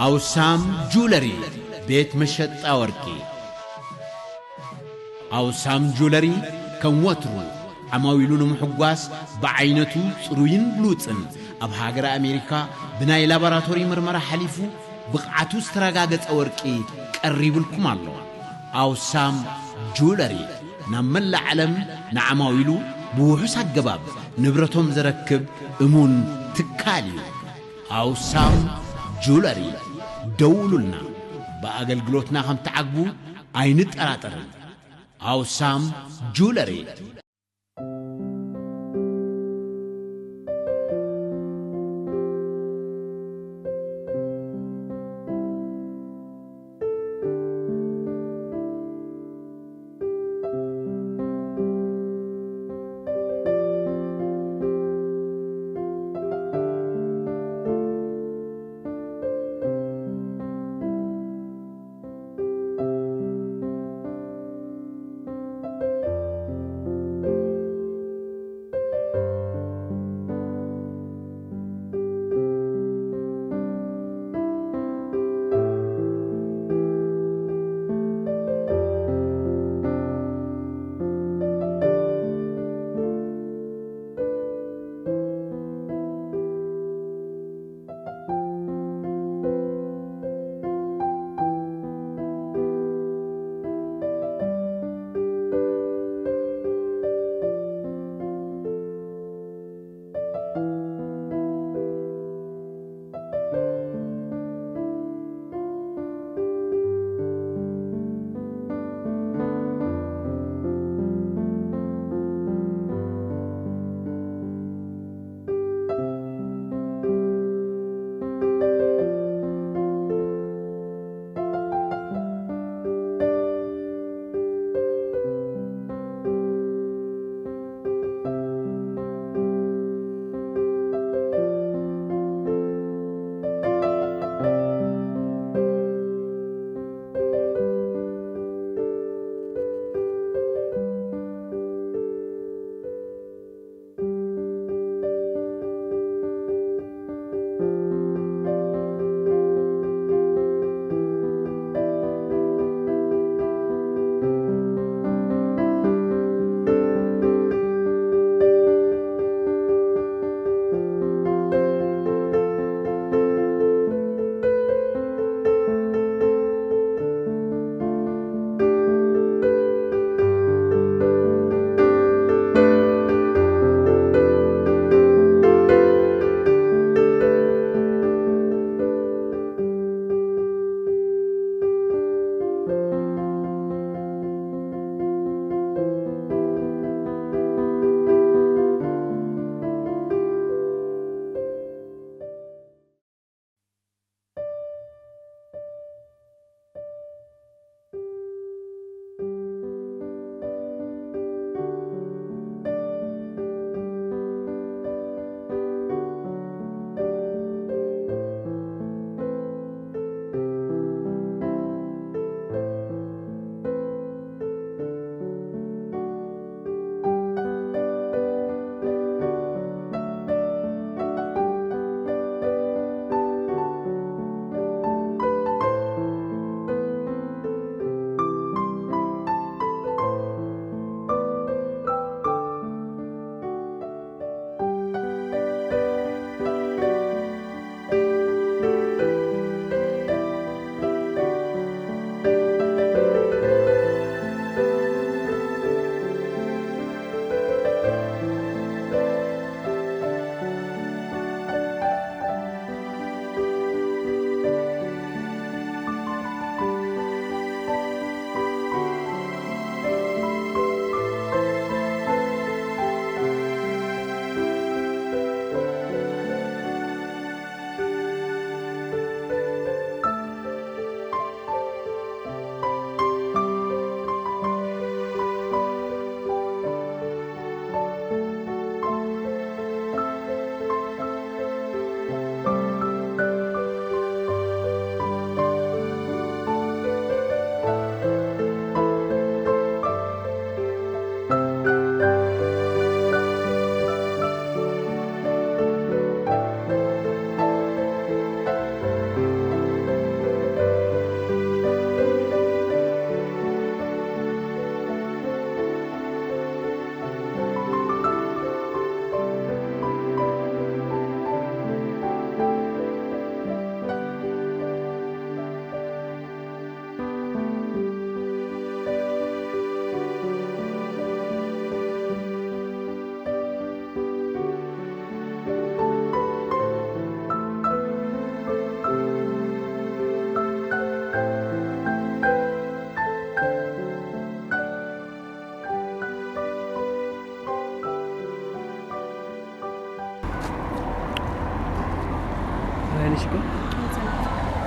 ኣውሳም ጁለሪ፣ ቤት መሸጣ ወርቂ። ኣውሳም ጁለሪ ከም ወትሩ ዓማዊሉ ንምሕጓስ ብዓይነቱ ጽሩይን ብሉጽን ኣብ ሃገረ ኣሜሪካ ብናይ ላቦራቶሪ ምርመራ ሓሊፉ ብቕዓቱ ዝተረጋገጸ ወርቂ ቀሪቡልኩም ኣሎ። ኣውሳም ጁለሪ ናብ መላእ ዓለም ንዓማዊሉ ብውሑስ ኣገባብ ንብረቶም ዘረክብ እሙን ትካል እዩ። ኣውሳም ጁለሪ፣ ደውሉልና። ብኣገልግሎትና ከም ትዓግቡ ኣይንጠራጠርን። ኣውሳም ጁለሪ።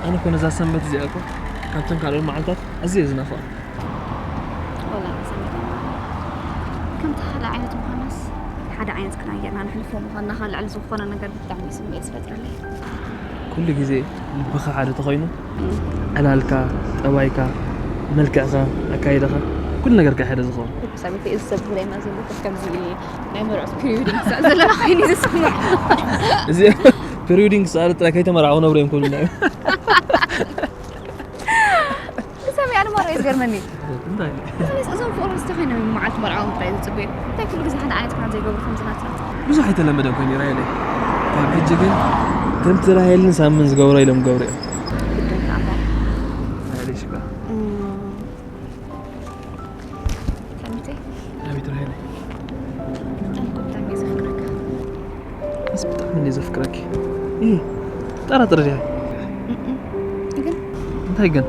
ኣነ እኮ ነዛ ሰንበት እዚኣ እኮ ካብተን ካልኦት መዓልታት ኣዝየ ዝናፍቓ። ወላ ሰንበት ከምቲ ሓደ ዓይነት ምዃናስ ሓደ ዓይነት ክዳን ጌርና ንሕልፎ ምዃንና ካብ ልዕሊ ዝኾነ ነገር ብጣዕሚ እዩ ስምዒት ዝፈጥረለይ። ኩሉ ግዜ ልብኻ ሓደ ተኾይኑ ዕላልካ፣ ጠባይካ፣ መልክዕካ፣ ኣካይዳኻ ኩሉ ነገርካ ሓደ ዝኸውን። ሰበይቲ እዚ ሰብ ዝብለና ዘሎ ከምዚ ናይ መርዑት ፕሪዮዲንግ ዘለና ኮይኑ ዝስምዕ። እዚ ፕሪዮዲንግ ሰኣሉ ጥራይ ከይተመርዓው ነብሩ እዮም ክብሉና እዮም። ሰሚያ ንመርዑ እዩ ዝገርመኒ። እንታይ እዞም ፍቕሪ ዝተኸይኖም መዓልቲ መርዓዎም ጥራይ ዝፅበዩ እንታይ ኩሉ ግዜ ሓደ ዓይነት ክዳን ዘይገብሩ ከምዚ ናትና። ብዙሕ ኣይተለመደን ኮይኑ ራሄለይ። ካብ ሕጂ ግን ከምቲ ራሄልን ሳምን ዝገብሮ ኢሎም ክገብሩ እዮም። ግድን ከዓ እምበር። ራሄለይ ሽኮር። ሰሚተይ ኣቤት ራሄለይ። ኣነ እኮ ብጣዕሚ እየ ዘፍቅረካ። ኣነስ ብጣዕሚ እንድየ ዘፍቅረኪ። ይህ ጠራጥር ድያ? ግን እንታይ ግን?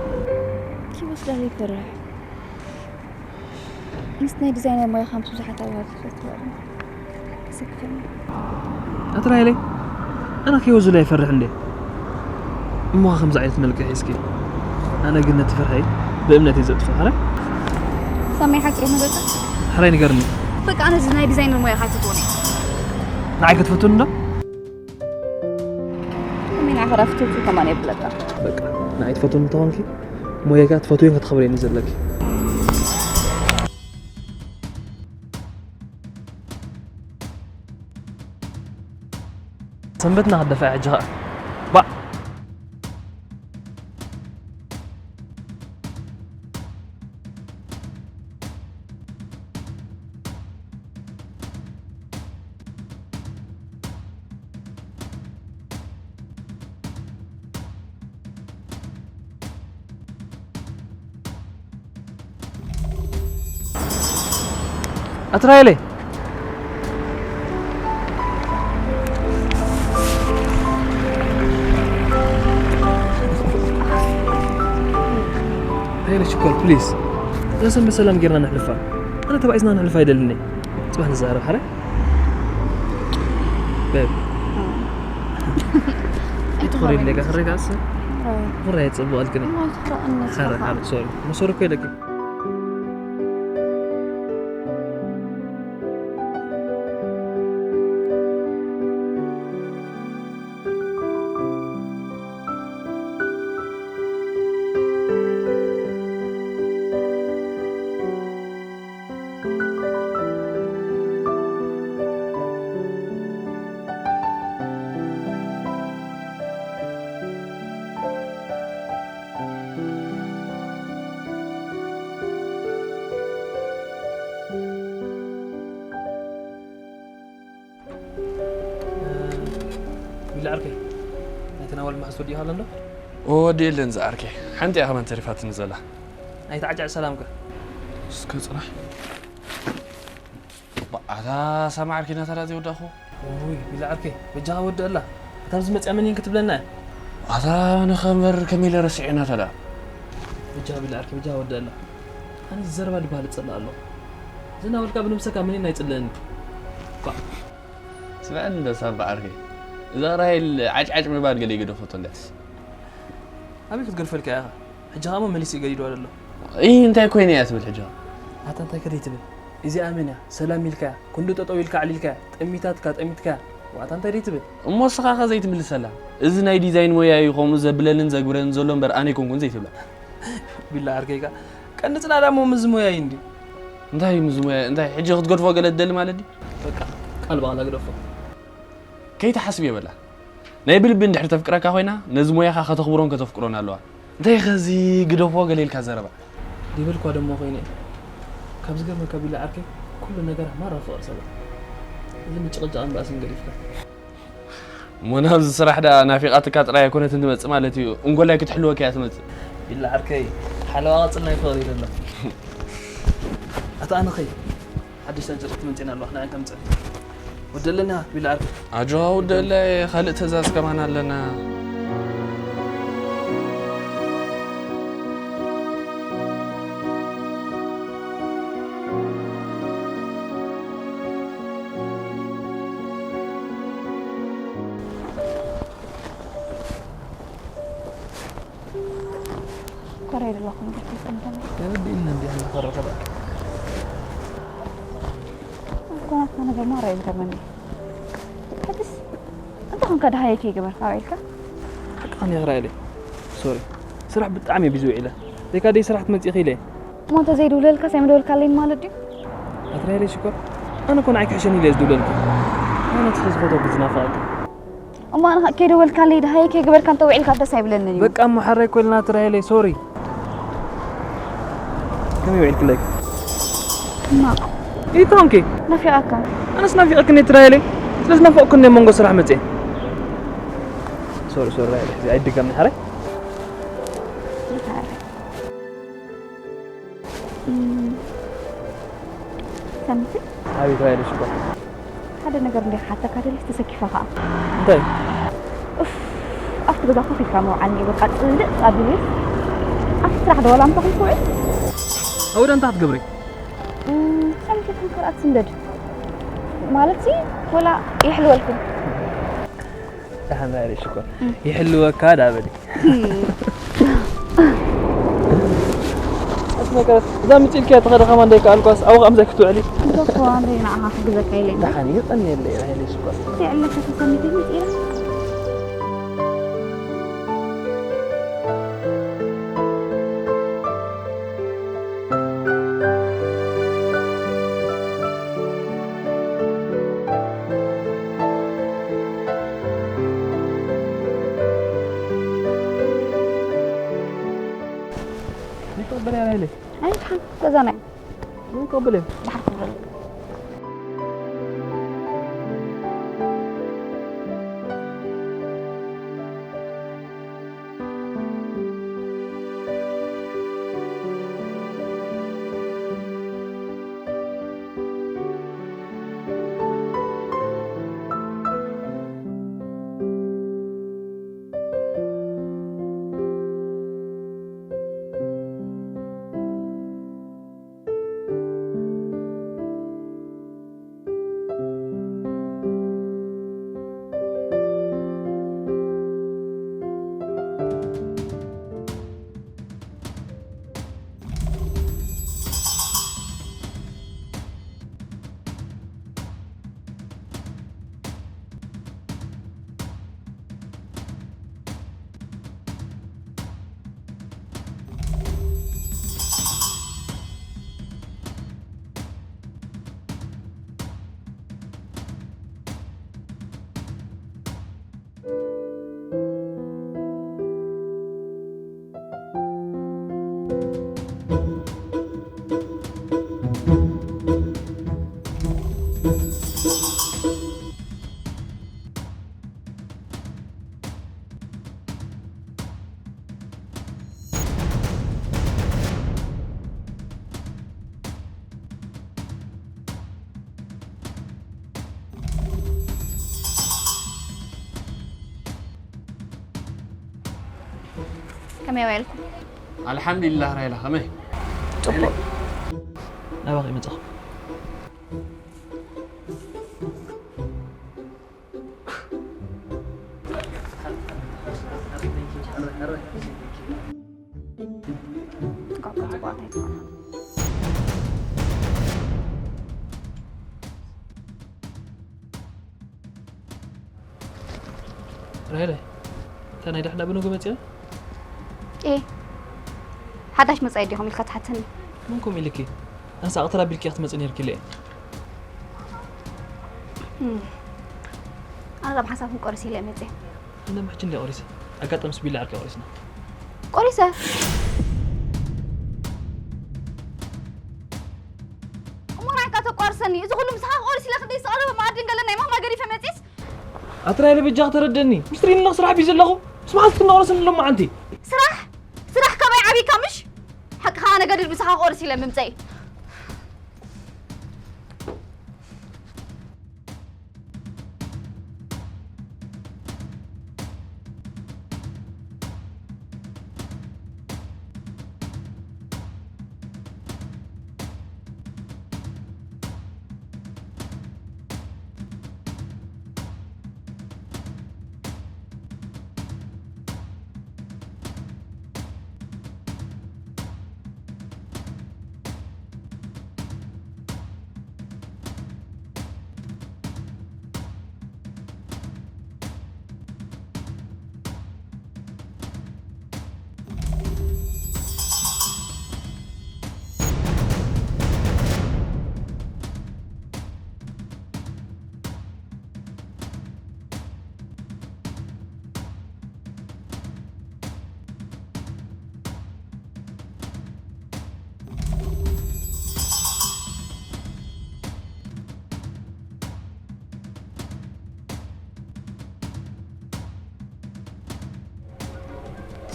ክይወስደለይ ይፈርሕ። ምስ ናይ ዲዛይነር ሞያኻ ምስ ብዙሓት ኣዋልድ ክትረክበሉ ከሰክፈኒ። ኣቲ ራሄለይ ኣነ ከይወስደለይ ይፈርሕ እንዴ? እሞኻ ከምዚ ዓይነት መልክዕ ሒዝኪ። ኣነ ግን ነቲ ፍርሐይ ብእምነት እየ ዘጥፍኦ። ሕራይ ሳሚ ሓቂ ዶ መገጣ? ሕራይ ንገርኒ። በቃ ኣነ እዚ ናይ ዲዛይነር ሞያኻ ኣይፈትዎን እየ። ንዓይ ክትፈትኒ ዶ? ከመይ ንዓኻ ራፍትቱ ከማን የብለካ። በቃ ንዓይ ትፈትኒ እንተኾንኪ ሞያካ ትፈትዊን ከተኽብርየን እዩ ዘለኪ። ሰንበትና ክትደፍኣ ሕጂ ኸኣ ባዕ። ኣትራይለይ ራሄለ ሽኮር ፕሊዝ እዛ ሰንበት ሰላም ጌርና ነሕልፋ። ኣነ ተባኢስና ነሕልፋ ኣይደልን እየ። ጽባሕ ንዛረብ ሓረ። ቤብ ኣይትኾሪ ኢለ ኢኻ ክረጋጽ። ኩራይ ጽቡቕ ኣልክኒ። ሓረ ሓረ ሶሪ መሶር እኮ ኢለኪ። ዊላ ዓርከይ፣ ናይተን ኣዋልድ መሓዝ ወዲእኻ ኣሎ እንዶ? ወዲ የለን ዝዓርከይ፣ ሓንቲ እያ ከማን ተሪፋትኒ ዘላ። ናይቲ ዓጫጭ ሰላምከ? እስከ ጽናሕ። ኣታ ሳማ ዓርከይ ናታ ዳ ዘይወዳእኹ? ውይ ዊላ ዓርከይ፣ በጃኻ ወድአላ። እታ ኣብዚ መጽያ መን እየን ክትብለና እያ? ኣታ ንኸ እምበር ከመይ ኢለ ረሲዐ ናታ ዳ? በጃኻ ዊላ ዓርከይ፣ በጃኻ ወድአላ። ኣነ ዘረባ ድበሃል እጸልእ ኣለኹ። እዚ እናበልካ ብነብሰካ መን እየን ኣይጽልእን። ኳ። ስምዐኒ እንዶ ሳባ ዓርከይ፣ እዛ ራሄል ዓጭዓጭ ምባል ገለ ይገደፈቶ እንድያስ። ኣበይ ክትገድፈልካ ኢኻ? ሕጂ ኸኣ እሞ መሊሱ እዩ ገዲድዋ ዘሎ። እይ እንታይ ኮይነ እያ ትብል ሕጂ ኸኣ? ኣታ እንታይ ከ ደይትብል? እዚኣ መን እያ? ሰላም ኢልካያ፣ ክንዱ ጠጠው ኢልካ ኣዕሊልካያ፣ ጠሚታትካ፣ ጠሚትካያ። ዋታ እንታይ ደይትብል? እሞ እስኻ ኸ ዘይትምልሰላ? እዚ ናይ ዲዛይን ሞያ እዩ ከምኡ ዘብለንን ዘግብረንን ዘሎ እምበር ኣነ ኣይኮንኩን ዘይትብላ። ቢላ ዓርከይካ ቀንዲ ጽናዳ እሞ ምዚ ሞያ እዩ እንዲ። እንታይ እዩ ምዚ ሞያ? እንታይ ሕጂ ክትገድፎ ገለ ትደሊ ማለት ድዩ? በቃ ቃል ብቓል ኣግደፎ። ከይትሓስብ የበላ። ናይ ብልቢ እንድሕር ተፍቅረካ ኮይና ነዚ ሞያኻ ከተኽብሮን ከተፍቅሮን ኣለዋ። እንታይ ኸዚ ግደፎ ገለ ኢልካ ዘረባ። ዲበልኳ ደሞ ኮይነ እየ። ካብ ዝገርመካ ቢላ ዓርከይ ኩሉ ነገራ ማራ ፍቕሪ ሰብራ። እዚ ምጭቕጫቕ እምበኣስ እንገዲፍካ። እሞ ናብዚ ስራሕ ደኣ ናፊቓትካ ጥራይ ኣይኮነትን ትመጽእ ማለት እዩ። እንጎላይ ክትሕልወካ እያ ትመጽእ። ቢላ ዓርከይ ሓለዋ ቅጽል ናይ ፍቕሪ እዩ ዘሎ። ኣታ ኣነኸይ ሓድሽ ጨርቂ ትመንጤና ኣለዋ ንዓን ከምጽእ። ወደለና ቢላ ዓርከይ። ኣጆኻ ወደለ ካልእ ትእዛዝ ከማን ኣለና። ኮራይ ዘለኹም ተረዲእና እንዲያ ንኸረኸባ። ኮናትና ነገር ማራ ይብረመኒ። ሕድስ እንተ ኾንካ ደሃየ ከይገበርካ ውዒልካ? ሓቅኻ ንየኽራ ኢለ። ሶሪ። ስራሕ ብጣዕሚ ቢዚ ውዒለ። ዘይካ ደይ ስራሕ ትመጽእ ኢለ። እሞ እንተ ዘይድውለልካ ሳይምደወልካለይን ማለት ድዩ? ኣትራይለ ሽኮር። ኣነ ኮን ኣይክሕሸን ኢለ ዝድውለልካ። ኣነ ትኸ ዝፈቶ ብዝናፍቐካ። እሞ ኣነ ከይደወልካለይ ደሃየ ከይገበርካ እንተ ውዒልካ ደስ ኣይብለንን እዩ። በቃ እሞ ሓራይ ኮይልና ትራይለ ሶሪ። ከመይ ውዒልክለይ? እና ኢታንኪ ናፊቓካ። ኣነስ ናፊቐክኒ ትራይለ። ስለ ዝናፈቕኩኒ ኣብ መንጎ ስራሕ መጽየ። ሶሪ ሶሪ ራይለ። እዚ ኣይድገምን ሓራይ። ይታረቅ። እም፣ ሰምቲ? ኣቤት፣ ራይለ ሽኮር። ሓደ ነገር እንደ ሓተካ ደሊስ ተሰኪፈ ኸዓ። እንታይ? ኡፍ፣ ኣብቲ ገዛ ኮፍ ኢልካ ምውዓል እኒኦ፣ በቃ ጽልእ ኣቢሉ። ኣብቲ ስራሕ ዶ ዋላ ምሳኹም ትውዕል? ኣውደ እንታይ ክትገብሪ? እም፣ ሰምቲ ትንክራት ስንደድ። ማለትሲ፣ ወላ ይሕልወልኩም። ደሓን ራይለ ሽኮር። እም። ይሕልወካ ዳ በሊ። እም። እዛ ምጽኢልኪ እያ ተኸደ ከማን እንዳይከኣልኳስ ኣብኡ ከኣ ምሳይ ክትውዕሊ። እኮ ኣንተ ንዓኻ ክግዘካ ኢለ እንደ። ደሓን እዩ፣ ቀንየለይ ራይለ ሽኮር። ዘይዕለካ ተሰሚተኝ መጺእና። ይቅበል ያለ። ኣይ፣ ደሓን፣ ገዛና እዩ። ይቅበል። ደሓን ክብለሉ። ከመይ ውዒልኩም? ኣልሓምዱሊላህ ራይላ፣ ከመይ? ጽቡቕ። ናባኺ መጻኹ። ራሄለ፣ እታ ናይ ዳሕና ብንጉ መጺኣ? ኤ፣ ሓዳሽ መጻኢ ዲኹም ኢልካ ትሓተኒ? መን ከምኡ ኢልኪ? ኣንሳ ኣቕተላ ቢልኪ ክትመጺ ነይርኪ ኢለ እየ። እም፣ ኣነ ካብ ሓንሳብ ክቆርስ ኢለ እየ መጺአ። ኣነ ምሕጂ እንደ ቆሪሰ። ኣጋጣሚ ስቢላ ዓርኪ ቆሪስና። ቆሪሰ? እሞ ናይካ ተቋርሰኒ። እዚ ኩሉ ምሳኻ ክቆርስ ኢለ ክንደይ ዝቐረበ መኣዲ እንገለ ናይ ማማ ገዲፈ መጺስ? ኣትራይለ በጃ ተረደኒ። ምስትሪ ንለኽ ስራሕ ቢዚ ኣለኹ። ምስ መዓልቲ ክንቆርስ ንሎም መዓንቲ። ስራሕ? ስራሕ ካባይ ዓቢካ ምሽ? ሓቅኻ ኣነ ገድል ምሳኻ ክቆርስ ኢለ ምምጸይ።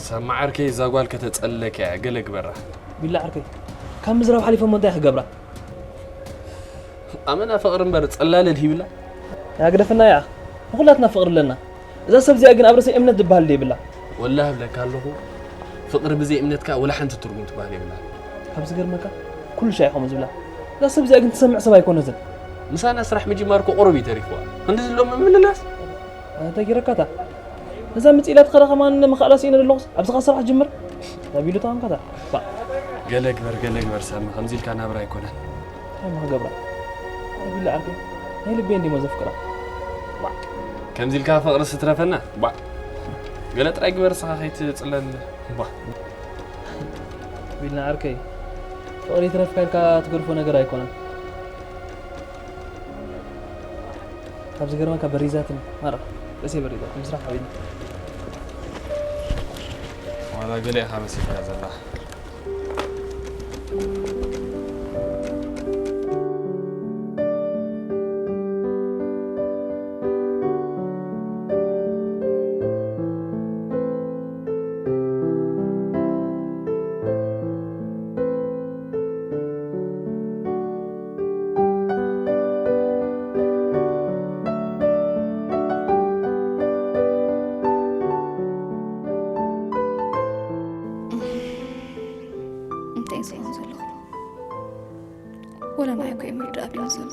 ሰማዕ ዓርከይ፣ እዛ ጓል ከተጸለለካ እያ፣ ገለ ግበራ። ቢላ ዓርከይ፣ ካብ ምዝራብ ሓሊፈ እሞ እንታይ ክገብራ? ኣመና ፍቕሪ እምበር ጸላለል ሂብላ። ያ ግደፈና ያ፣ ንኹላትና ፍቕሪ ኣለና። እዛ ሰብ እዚኣ ግን ኣብ ርእሰይ እምነት ዝበሃል ዘይብላ። ወላሂ እብለካ ኣለኹ፣ ፍቕሪ ብዘይ እምነትካ ወላ ሓንቲ ትርጉም ትበሃል የብላ። ካብ ዝገርመካ፣ ኩሉ ሻዕ ከምኡ ዝብላ። እዛ ሰብ እዚኣ ግን ትሰምዕ ሰብ ኣይኮነትን። ምሳና ስራሕ ምጅማር እኮ ቁሩብ እዩ ተሪፍዋ። ክንዲ ዝሎ ምምልላስ? እንታይ ጌረካታ? እዛ ምጽእ ኢላ ትኸዳ ከማን ምኽኣላ ስኢነ ዘለኹስ፣ ኣብዚኻ ስራሕ ጅምር። ተቢሉ ተቐምካታ። ባእ። ገለ ግበር፣ ገለ ግበር ሳሚ፣ ከምዚ ኢልካ ናብራ ኣይኮነን። እንታይ እሞ ክገብራ? ኣቢላ ዓርከይ፣ ናይ ልበይ እንዲሞ ዘፍቅራ። ዋ፣ ከምዚ ኢልካ ፍቕሪ ስትረፈና? ዋ፣ ገለ ጥራይ ግበር፣ ንስኻ ከይትጽለል። ዋ። ቢልና ዓርከይ፣ ፍቕሪ ይትረፍካ ኢልካ ትገድፎ ነገር ኣይኮነን። ካብ ዝገርመካ በሪዛትኒ፣ ማራ፣ ርእሰይ በሪዛትኒ፣ ምስራሕ ሓቢኒ። ዋላ ገለ ኢኻ መሲልካ ዘላ። እንታይ ዝኸውን ዘለኹ? ወላ ንዓይ እኮ እዩ ምርዳእ ኣቢሉ ዘሎ።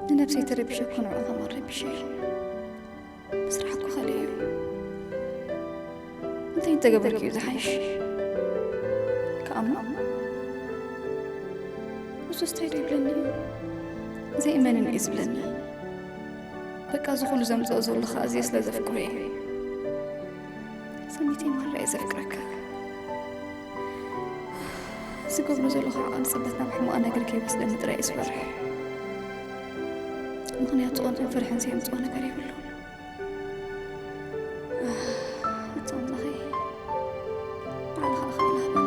ንነብሰይ ተረቢሸ እኮ ንዕኡ ከማን ረቢሸ እዩ። ብስራሕ እኮ ካልእ እዩ። እንታይ እንተገበርኪ እዩ ዝሓይሽ? ከኣሞ እሱስ እንታይ ዶ ይብለኒ እዩ? ዘይእመንን እዩ ዝብለኒ። በቃ እዚ ኩሉ ዘምጽኦ ዘሎ ኸኣ ኣዝየ ስለ ዘፍቅሮ እዩ። ሰሚተይ ማራ እየ ዘፍቅረካ። ዝገብሮ ዘሎ ከዓ ቅንጽበት ናብ ሕማቕ ነገር ከይወስደኒ ጥራይ እየ ዝፈርሕ። ምኽንያቱ ቅንዕን ፍርሕን ዘየምጽኦ ነገር የብሉን። እታ ኣምላኸይ፣ ባዕልኻ ኸኣ ሃበኒ።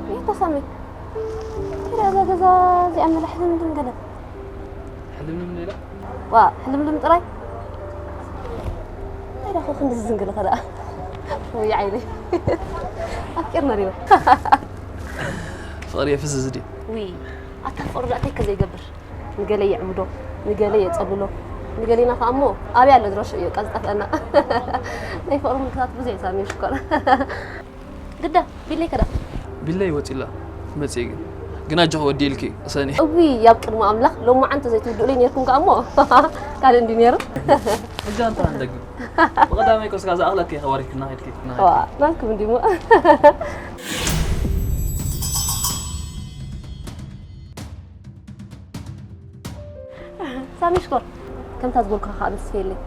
ይህ ተሰሚ። ከዳ እዛ ገዛ እዚኣ መላ ሕልምልም ገለ። ሕልምልም ሌላ? ዋ፣ ሕልምልም ጥራይ? እንታይ ደኣ ክንዲ ዝዝንግለ ከዳ? ወይ ዓይነይ። ኣፍቂርና ዲና? ፍቕሪ የፍዝዝ ድዩ? ውይ፣ ኣታ ፍቕሪ ደኣ እንታይ ከ ዘይገብር? ንገለ የዕብዶ፣ ንገለ የጸልሎ፣ ንገሌና ከኣ እሞ ኣበይ ኣሎ ዝረሽኦ እዩ፣ ቃል ዝጠፍአና። ናይ ፍቕሪ ምልክታት ብዙሕ እዩ ሳሚ ሽኮር። ግዳ፣ ቢለይ ከዳ? ቢለይ ወጺላ፣ መጽእ ግን። ግን ኣጆኺ ወዲ ኢልኪ፣ እሰኒ። እዊ፣ ኣብ ቅድሚ ኣምላኽ፣ ሎማዓንቲ ዘይትውድኡለይ ነይርኩም ከኣ እሞ፣ ካልእ እንዲ ነይሩ። ሕጂ ኣንታ ንደግም። ብቐዳማይ ቆስካ ዝኣኽለኪ ከባሪክና ኸድኪ፣ ዋ፣ ናትኩም እንዲሞ። ሳሚ ሽኮር፣ ከምታ ዝበልኩኻ ከኣ በስፌለይ።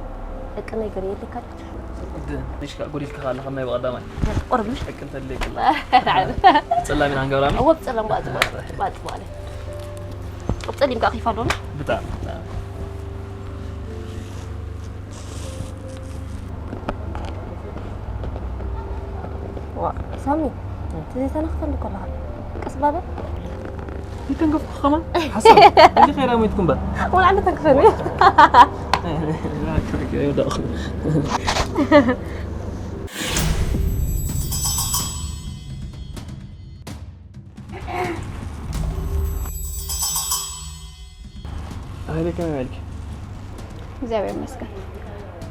ዕቅነይ ገለ የለካ ድዩ? ንሽ ከኣ ጎዲልካ ከኣ ኣለኻ ማይ ብቐዳማይ። ቁርብ ምሽ? ዕቅን ተለይ ክላ። ጸላም ኢና ንገብራ። እወ፣ ብጸላም በኣ ጽቡቕ። በኣ ጽቡቕ ኣለ። ኣብ ጸሊም ከኣ ከይፋ ዶ? ብጣዕሚ፣ ብጣዕሚ። ዋ፣ ሳሚ፣ እቲ ዘይተነኽፈ እንዲ ከለኻ፣ ቀስ ባበል። ይተንከፍኩ ከማን? ሓሳብ፣ እዚ ኸይራ ሞይትኩም በል። ወላ ዓንዲ ተንክፈኒ። ኣህለይ፣ ከመይ ዋልኪ? እግዚኣብሔር ይመስገን።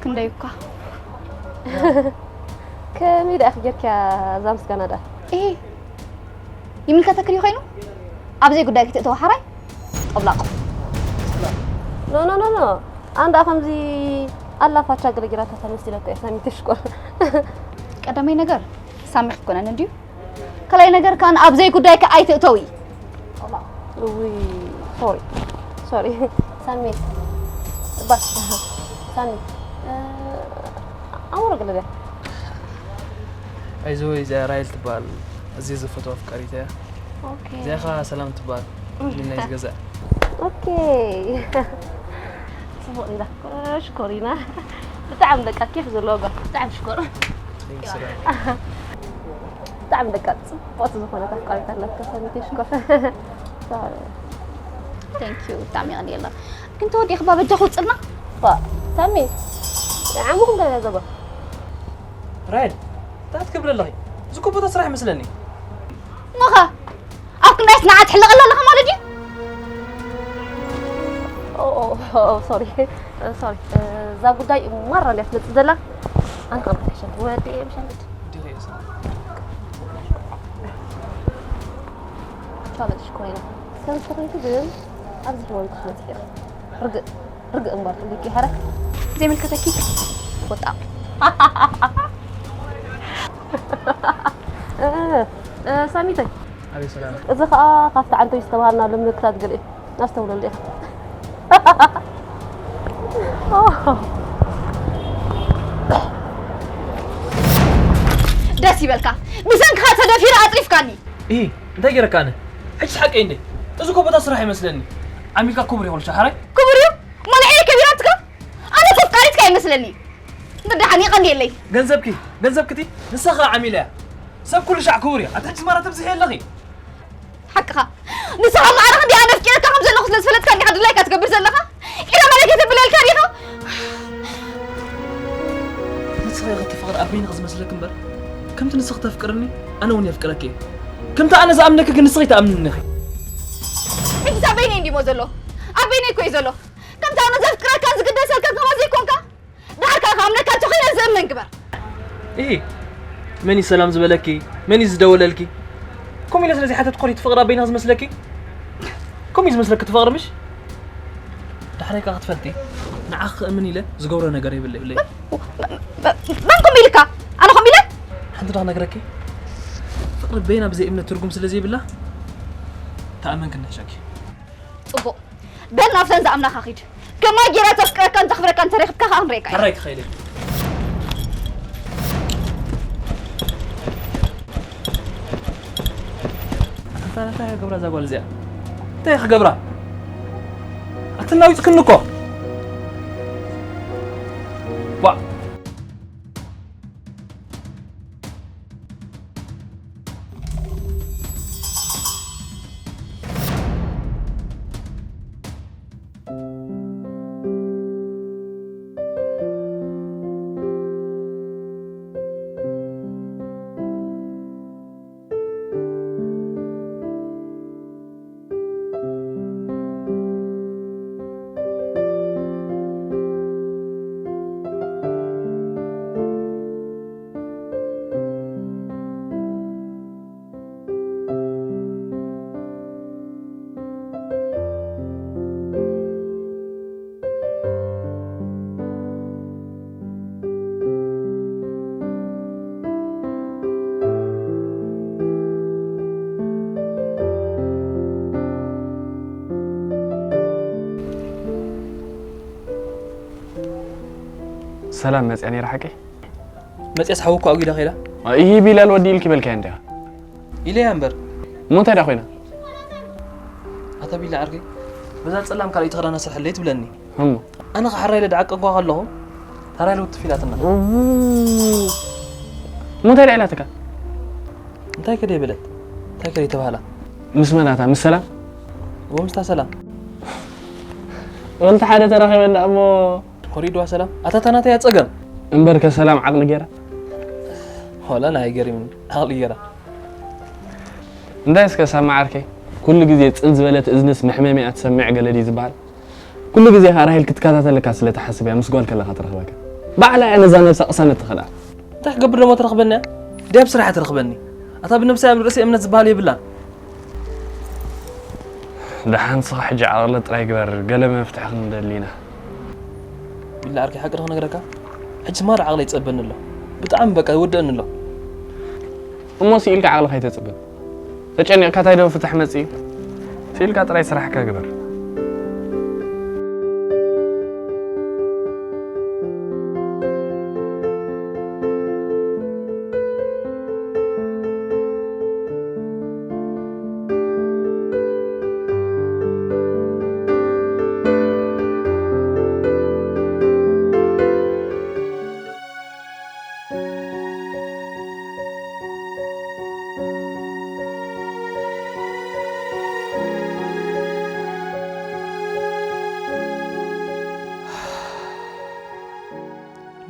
ክንደይ እኳ። ከመይ ደኣ ጌርክያ እዛ ምስጋና ደኣ? ኤ፣ ይምልከተክ ድዩ ኮይኑ? ኣብ ዘይጉዳይ ክትእተው ሓራይ ጠብላቑ። ኖ ኖ ኖ ኖ ኣንዳ ከምዚ ኣላ ፋቻ ገለጊራታ ተመስለካ እያ ሳሚ ተሽኮር። ቀዳማይ ነገር ሳሚ ክትኮነን እንድዩ። ካልኣይ ነገር ካን ኣብ ዘይጉዳይክ ኣይትእተዊ። እውይ ሶሪ ሶሪ ሳሚ ባስ ሳሚ ኣሞረ ገለደ ኣይዞ እዚኣ ራይል ትበሃል። እዚ ዝፈትዋ ኣፍቃሪት እያ። ኦኬ እዚኣ ኸዓ ሰላም ትበሃል። ናይ ዝገዛ ኦኬ ጽቡቕ እንዳ ሽኮሪና ብጣዕሚ በቃ ኬፍ ዘለዎ ጓል ብጣዕሚ ሽኮር ሰላም ብጣዕሚ በቃ ጽቡቕቲ ዝኾነት ኣፍቃሪት ኣለካ ሰሚት ሽኮር Thank you ብጣዕሚ ይቐንየላ ግን ተወዲእኽባ በጃ ክውፅልና ሳሚ ዓሙኹም ገለ ዘባ ራይል እንታይ ትገብሪ ኣለኺ? እዚ እኮ ቦታ ስራሕ ይመስለኒ። ኖኻ ኣብ ክንዳይ ስንዓት ትሕለቐላ ኣለኻ ማለት እዩ ሶሪ ሶሪ እዛ ጉዳይ ማራ እንድያ ትመፅእ ዘላ ኣነ ካብ ተሕሸት ወዲ ምሸት እንዲኺ እየ ቻለንጅ ኮይና ሰንስረይቲ ግን ኣብዚ ህይወት ክትመፅእ ኢኻ ርግእ ርግእ እምበር ትልቂ ሓረ ዘይምልከተኪ ወጣ ሳሚተይ ኣቤት ሰላም እዚ ከዓ ካብቲ ዓንቶይ ዝተባሃልናሉ ምልክታት ገለ እዩ ኣስተውለሉ ኢኻ ደስ ይበልካ ብሰንክኻ ተደፊረ ኣፅሪፍካኒ ኢ እንታይ ገይረካ ኣነ ሕጅስ ሓቀይ እንደ እዚ እኮ ቦታ ስራሕ ይመስለኒ ዓሚልካ ክቡር ይኹን ሻሓራይ ክቡር እዩ እሞ ንዓይ ከቢራትካ ኣነ ተፍቃሪትካ ይመስለኒ እንድሓን ይቐንየለይ ገንዘብኪ ገንዘብክቲ ንስኻ ዓሚለያ ሰብ ኩሉ ሻዕ ክቡር እዩ ኣታ ሕጅስ ማራ ተብዝሒ ኣለኺ ሓቅኻ ንስኻ ማዕረ ክንዲ ኣነ ኣፍቂረካ ከም ዘለኹ ስለ ዝፈለጥካ እንዲኻ ድላይካ ትገብር ዘለኻ ኢረ ማለት የተብለልካ ዲኻ ንስኺ ኢኺ እቲ ፍቕሪ ኣብ በይንኺ ዝመስለኪ እምበር ከምቲ ንስኺ ተፍቅርኒ ኣነ እውን የፍቅረኪ እየ ከምቲ ኣነ ዝኣምነኪ ግን ንስኺ ኣይትኣምንኒ ኢኺ ሕጂ ኣብ በይነይ እንዲሞ ዘሎ ኣብ በይነይ እኮ እዩ ዘሎ ከምቲ ኣነ ዘፍቅረካን ዝግደሰልካን ከማን ዘይኮንካ ደሓር ከዓ ክኣምነካ እንተኾይነ ዝእመን ግበር ኢሂ መን እዩ ሰላም ዝበለኪ መን እዩ ዝደወለልኪ ከምኡ ኢለ ስለ ዘይሓተትኩ እቲ ፍቕሪ ኣብ በይንኺ ዝመስለኪ ከምኡ እዩ ዝመስለኪ እቲ ፍቕሪ ምሽ ዳሕረይ ከዓ ክትፈልጢ ንዓኺ ክእምን ኢለ ዝገብሮ ነገር የብለይ መን ከምኡ ኢልካ ኣነ ከምኡ ኢለ ሓንቲ ዶ ክነግረኪ ፍቕሪ በይና ብዘይ እምነት ትርጉም ስለ ዘይብላ ተኣመንኪ ንሕሸኪ ፅቡቕ በል ናብተን ዝኣምናኻ ኺድ ከማይ ጌራ ተፍቅረካን ተኽብረካን ተረኺብካ ከዓ ክንሪአካ ኢና ሕራይ ክኸይድ እየ ኣታ እንታይ ክገብራ እዛ ጓል እዚኣ እንታይ ክገብራ ኣትናዊፅክኒ እኮ ዋ ሰላም መፅያ ነይራ ሓቀይ መፅያስ ሓወኳ ኣጉዳ ኸይዳ ይህ ቢላል ወዲ ኢልክ በልካያ እንዲያ ኢለያ እምበር እሞ እንታይ ዳ ኮይና ኣታ ቢላ ዓርከይ በዛ ፀላም ካልኣይቲ ክዳና ስርሐለይ ትብለኒ እሞ ኣነ ክሓራ ኢለ ድዓቀንኳ ከለኹ ታራ ኢለ ውትፍ ኢላትና እሞ እንታይ ዳ ኢላትካ እንታይ ከደ ይበለት እንታይ ከደ ይተባሃላ ምስ መናታ ምስ ሰላም ወምስታ ሰላም ወንቲ ሓደ ተራኺበና እሞ ኮሪድዋ ሰላም ኣታ ታናተያ ፀገም እምበር ከሰላም ዓቕሊ ገይራ ሆላ ናይ ገሪም ዓቕሊ ገይራ እንታይ እስከ ሳማ ዓርከይ ኩሉ ግዜ ጽን ዝበለት እዝንስ መሕመሚኣ ትሰምዕ ገለ ድዩ ዝበሃል ኩሉ ግዜ ከኣ ራሄል ክትከታተለካ ስለ ትሓስብ እያ ምስ ጓል ከለኻ ትረኽበካ ባዕላ እያ ነዛ ነብሳ ቅሰነት ትኽእላ እንታይ ክገብር ደሞ ትረኽበኒ እያ ድያብ ስራሓ ትረኽበኒ ኣታ ብነብሳ ኣብ ርእሲ እምነት ዝበሃል የብላን ደሓን ንስኻ ሕጂ ዓቕሊ ጥራይ ግበር፣ ገለ መፍትሒ ክንደሊ ኢና። ቢላ ዓርከይ፣ ሓቂ ዶ ክነግረካ? ሕጂ ማራ ዓቕለይ ይጸበኒ ኣሎ። ብጣዕሚ በቃ ይወደእኒ ኣሎ። እሞ ስኢልካ ዓቕልኻ ኣይተጽብብ። ተጨኒቕካ ታይ ዶ ፍታሕ መጽእ እዩ? ስኢልካ ጥራይ ስራሕካ ግበር።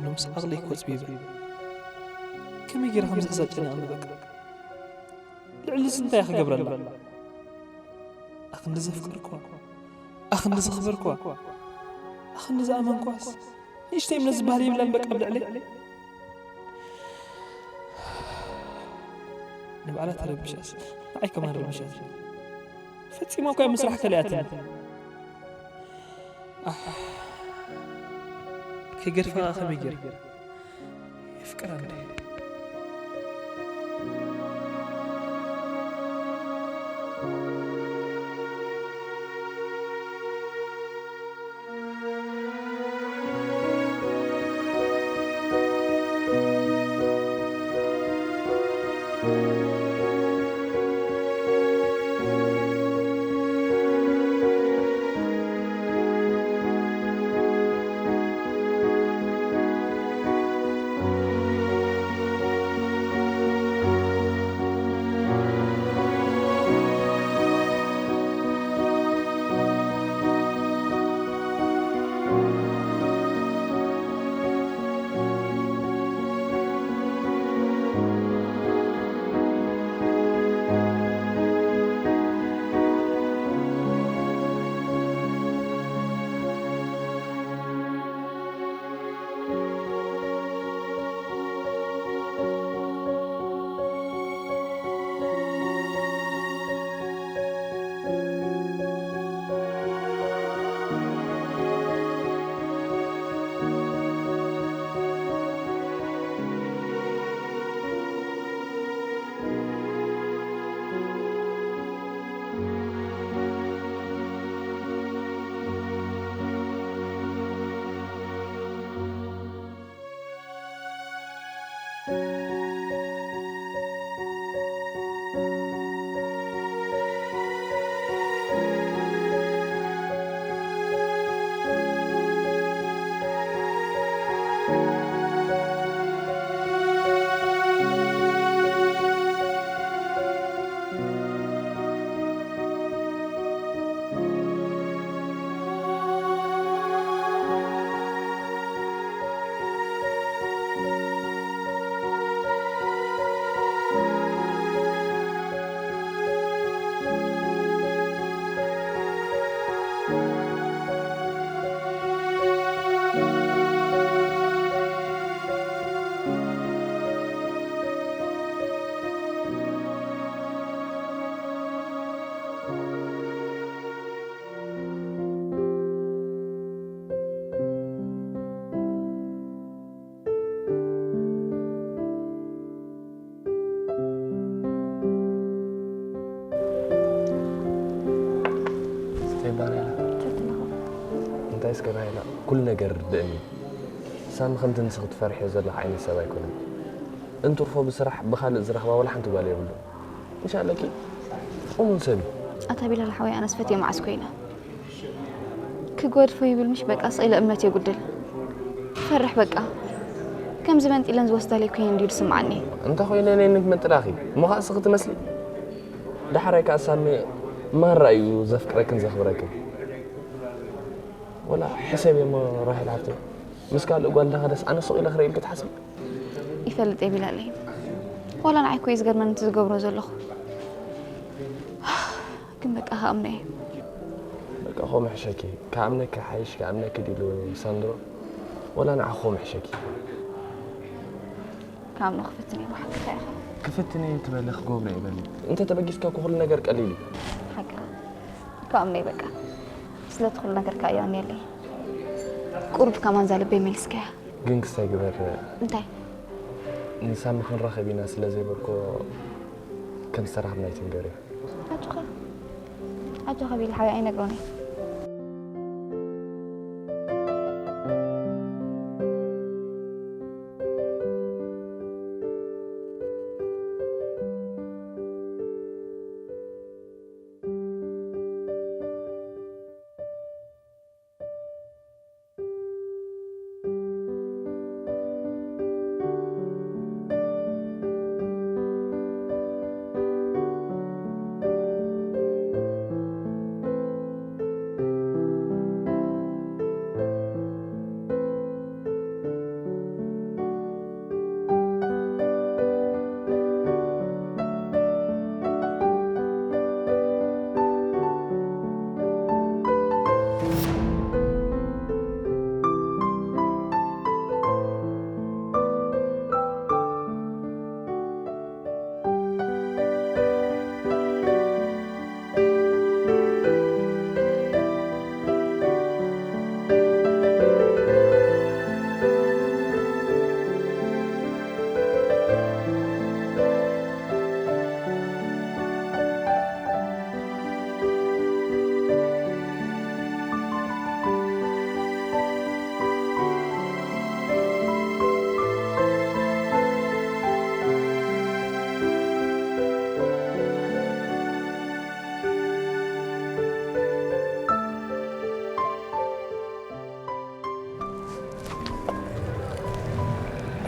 ሎምስ ዓቕለይ ኮጽቢበ። ከመይ ገይረ ከም ዝሕዛ ጨኒቐኒ በቃ። ልዕሊ እዚ እንታይ እየ ክገብረላ? ኣኽንዲ ዘፍቀርክዋ፣ ኣኽንዲ ዘኽበርክዋ፣ ኣኽንዲ ዝኣመንክዋስ ንእሽተይ እምነት ዝበሃል የብላን በቃ ኣብ ልዕለይ። ንባዕላ ተረቢሻስ ንዓይ ከማን ረቢሻት። ፈጺማ እኳ ምስራሕ ከሊኣትኒ። ኣሕ፣ ከይገድፋ ከመይ ገይረ? የፍቅራ እንዴ? እንታይ ባርያ? ተትነኹ። እንታይ እስከ ራሄላ፣ ኩሉ ነገር ርድእኒ። ሳሚ ከምቲ ንስኺ ትፈርሕዮ ዘለኺ ዓይነት ሰብ ኣይኮነን። እንትርፎ ብስራሕ ብኻልእ ዝረኽባ ዋላ ሓንቲ ጓል የብሉን። እንሻለኪ እሙን ሰብ እዩ። ኣታ ቢላል ሓወይ፣ ኣነስ ፈትየ መዓስ ኮይነ ክገድፎ ይብል ምሽ በቃ ስቕ ኢለ እምነት የጉድል። ፈርሕ በቃ። ከምዚ መንጢለን ዝወስዳለይ ኮይነ እንድዩ ዝስምዓኒ። እንተ ኮይነ ነይ ንግመጥላኺ እሞ ኸኣ እስኺ ትመስሊ። ዳሕራይ ከኣ ሳሚ ማራ እዩ ዘፍቅረክን ዘኽብረክን። ወላ ሕሰብ እሞ ራሄል ሓፍተይ፣ ምስ ካልእ ጓል እንዳኸደስ ኣነ ስቕ ኢለ ክርእየልኪ ትሓስቢ? ይፈልጥ እየ ቢላለይ። ዋላ ንዓይ እኮ እዩ ዝገርመኒ እቲ ዝገብሮ ዘለኹ። ግን በቃ ክኣምኖ እየ። በቃ ከምኡ ሕሸኪ። ክኣምነኪ ሓይሽ ክኣምነኪ ድዩ ኢሉ ሳንድሮ? ወላ ንዓኺ ከምኡ ሕሸኪ። ክኣምኖ ክፍትን እየ ብሓቂ ኢኻ። ክፍትን እየ ትበሊ ክገብሮ እየ በሊ። እንተ ተበጊስካ እኮ ኩሉ ነገር ቀሊል እዩ። ሓቂ። ከኣምነይ በቃ። ስለቲ ኩሉ ነገር ከኣ የቐንየለይ። ቁሩብ ከማን እዛ ልበይ መሊስካያ። ግን ክስታይ ግበር። እንታይ? ንሳሚ ክንራኸብ ኢና ስለ ዘይበልኮ ከም ዝተራኸብና ኣይትንገርዮ። ኣጆኻ። ኣጆኻ ቢል ሓወይ ኣይነግሮን እየ።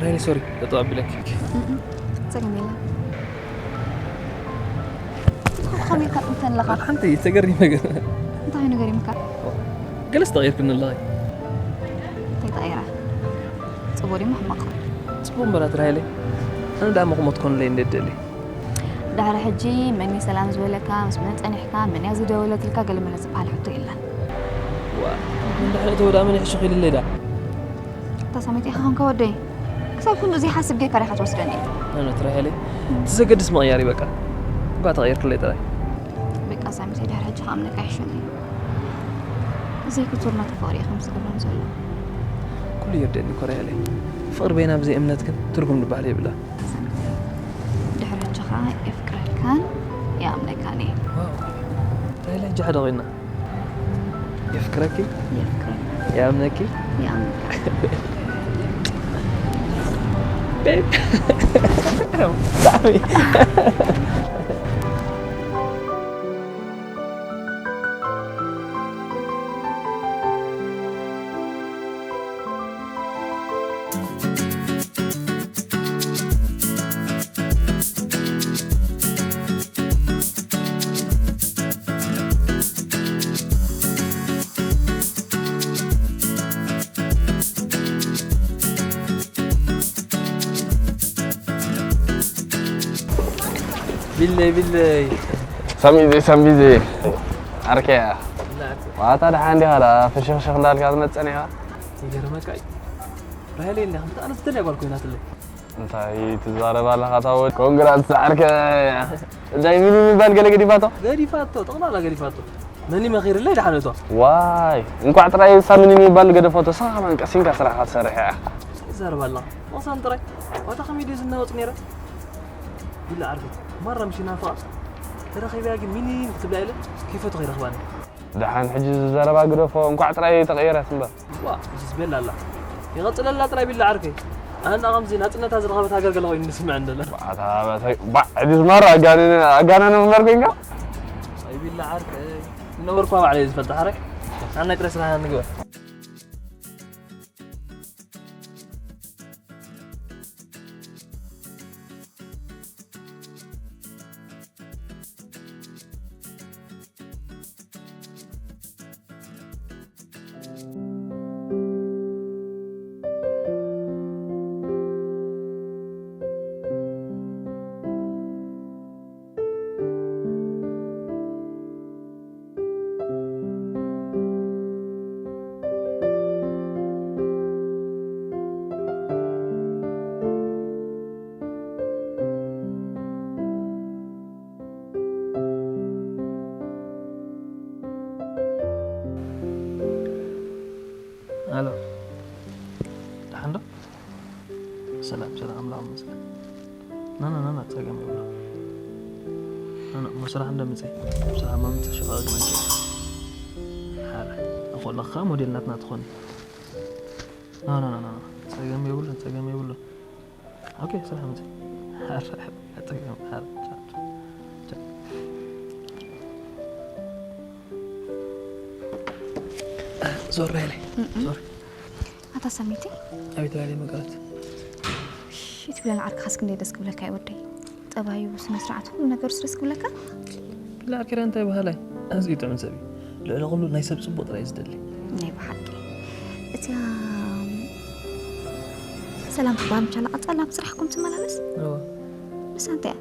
ራይኒ ሶሪ፣ ጠጠው ኣቢለኪ። ጸገም የለን። ከመይ ኢልካ እንተን ኣለኻ? ሓንቲ ተገሪመ ገለ። እንታይ እዩ ነገር ይምካ? ገለስ ተቐይርክኒ ኣለኺ። እንታይ ተቐይራ? ጽቡቕ ድዩ ሕማቕ? ጽቡቕ እምበራት ራይለይ። ኣነ ደኣ መቕሞት ኮንለይ እንደ ደሊ። ድሕሪ ሕጂ መን እዩ ሰላም ዝበለካ? ምስ መን ጸኒሕካ? መን እያ ዝደወለትልካ? ገለ መለ ዝበሃል ሕቶ የለን። ዋ፣ እንድሕሪ እተወ ደኣ መን ይሕሽኽ ኢልለይ ደኣ? እታ ሳሚት ኢኻ ኾንካ ወደይ። ክሳብ ክንዱ ዘይሓስብ ጌርካ ዲኻ ትወስደኒ? እውነት ራሄለይ፣ እቲ ዘገድስ ምቕያር እዩ በቃ። እኳ ተቐይርክለይ ጥራይ። በቃ ሳሚት ድሕሪ ሕጂ ከኣምነካ ይሕሸኒ። ዘይክቱር ናተ ፍቕሪ እዩ ከም ዝገብረኒ ዘሎ። ኩሉ ይርደኒ እኮ ራሄለይ። ፍቕሪ በይና ብዘይ እምነት ግን ትርጉም ዝበሃል የብላ። ድሕሪ ሕጂ ኸዓ የፍቅረካን ይኣምነካን እየ። ዋው፣ ራሄለይ ሕጂ ሓደ ኮይና። የፍቅረኪ፣ የፍቅረካ፣ ይኣምነኪ። ይኣምነካ። ቤብ። ብጣዕሚ። ቢለይ ቢለይ። ሳሚዜ ሳሚዜ ዓርከያ ዋታ ደሓን ዲኻ? ደኣ ፍሽኽሽኽ እንዳልካ ትመጸኒ ኢኻ። ይገርመካ እዩ። ራሄለይ እንዲያ ከምታ ኣነ ዝደልያ ጓል ኮይናትለይ። እንታይ ትዛረብ ኣለኻ? እታ ወድ ኮንግራት ዝዓርከያ። እንታይ ሚኒ ምባል ገለ ገዲፋቶ? ገዲፋቶ፣ ጠቕላላ ገዲፋቶ። መን መኺርለይ ደሓን እቶ። ዋይ እንኳዕ ጥራይ እሳ ሚኒ ምባል ገደፈቶ። ንስኻ ከማን ቀሲንካ ስራሕካ ትሰርሕ ኢኻ። ትዛረብ ኣለኻ። ወሳን ጥራይ። ዋታ ከመይ ድዩ ዝናወጽ ነይረ? ቢላ ዓርኪ። ማራ ምሽ ናፍቓ። ተረኺብያ ግን ሚኒ ክትብላ ኢለ ከይፈቱ ከይረኽባኒ። ደሓን ሕጂ ዝዘረባ ግደፎ፣ እንኳዕ ጥራይ ተቐየረት እምበር። ዋ፣ እዚስ ቤላ ኣላ። ይቐጽለላ ጥራይ ቢላ ዓርከይ። ኣነ ከምዚ ናጽነታ ዝረኸበት ሃገር ገለ ኮይኑ ዝስምዐን ዘሎ። ኣታ በተይ ባዕ ሕጂ ዝማራ ኣጋነነ ኣጋነነ እምበር ኮይንካ። ኣይ ቢላ ዓርከይ። ዝነበርኳ ባዕለይ ዝፈልጥ ሓረይ። ኣነ ጥራይ ስራሕና ንግበር። ደሓን ዶ? ሰላም ሰላም፣ ኣምላኽ ይመስገን። ናና ናና፣ ጸገም የብሉ። ናና፣ እሞ ስራሕ እንደ ምጽእ፣ ስራሕ እሞ ምጽእ፣ ሸቓቕ ግመንኪ። ሓረ፣ ኣኾለኻ ሞዴል ናትና ትኾኒ። ናና ናና፣ ጸገም የብሉን፣ ጸገም የብሉን። ኦኬ፣ ስራሕ ምጽእ። ሓረ፣ ጸገም፣ ሓረ፣ ቻው፣ ቻው። ዞር በይ ኢለ። ዞር። ኣታ ሳሚቲ። ኣቤት በሊ መቀረት። ሽት ብለን ዓርክኻስ ክንደይ ደስ ክብለካ እዩ ወደይ። ጠባዩ፣ ስነ ስርዓት፣ ኩሉ ነገሩ ደስ ክብለካ። ብላዕኪራ እንታይ ባህላይ? ኣዝዩ ጥዑም ሰብ እዩ። ልዕሊ ኩሉ ናይ ሰብ ጽቡቕ ጥራይ እዩ ዝደሊ። ናይ ብሓቂ። እቲያ ሰላም ትበሃል ምቻላ ቀጻላ ኣብ ስራሕኩም ትመላለስ? እወ። ንሳ እንታይ እያ?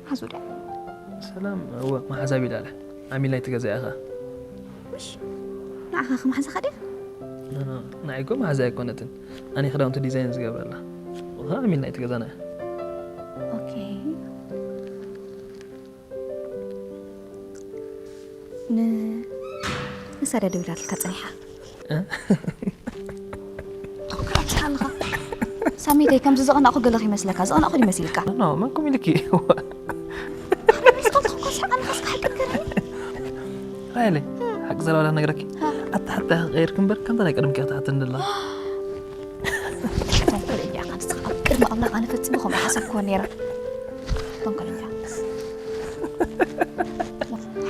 ሓዙ ድያ? ሰላም፣ እወ፣ መሓዛ ቢላለ። ዓሚል ናይቲ ገዛ እያ ኸኣ። ምሽ? ንዓኻ ከመሓዛኻ ድያ? ኖ፣ ኖ፣ ንዓይ እኮ መሓዛ ኣይኮነትን። ኣነ ክዳውንቲ ዲዛይን ዝገብረላ። ኸኣ ዓሚል ናይቲ ገዛና እያ። ኦኬ። ን-፣ ንሳ ድያ ደዊላትልካ ጸኒሓ? እ? ትኽክል ኣለኻ። ሳሚተይ፣ ከምዚ ዝቐናእኩ ገለ ከይመስለካ፣ ዝቐናእኩ ድዩ መሲልካ? ኖ፣ መን ኮም ኢልኪ? ኣረ፣ ንስኻ ትኽክል ስሓቕ ኣለኻ፣ እስከ ሓቂ ንገረኒ። ራይለ፣ ሓቂ ዘረባ ዳ ክነግረኪ። ሃ። ኣተሓትታ ክቀይርኪ እምበር፣ ከምታ ናይ ቀደምኪ ክትሓተኒ ደላ። ተንኮለኛ ኢኻ ንስኻ። ኣብ ቅድሚ ኣምላኽ ኣነ ፈጺመ ከምኡ ሓሰብክዎ ነይረ። ተንኮለኛ።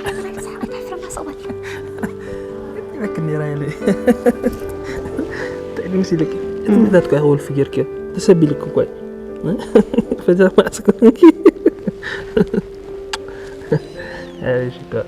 ሓቂ ናይ ስሓቕ ኣይትሕፍረና፣ ስቕ በል። ይበክን ነይራ ኢለ። እንታይ ድምስ ኢልኪ? እቲ ምሕታት እኮ ይኸውል ፍጌርኪ። ተሰቢልኪ እኮ እዩ። ፈዛ ማዕስ ኮንኪ። ኣይ፣ ሽኮር።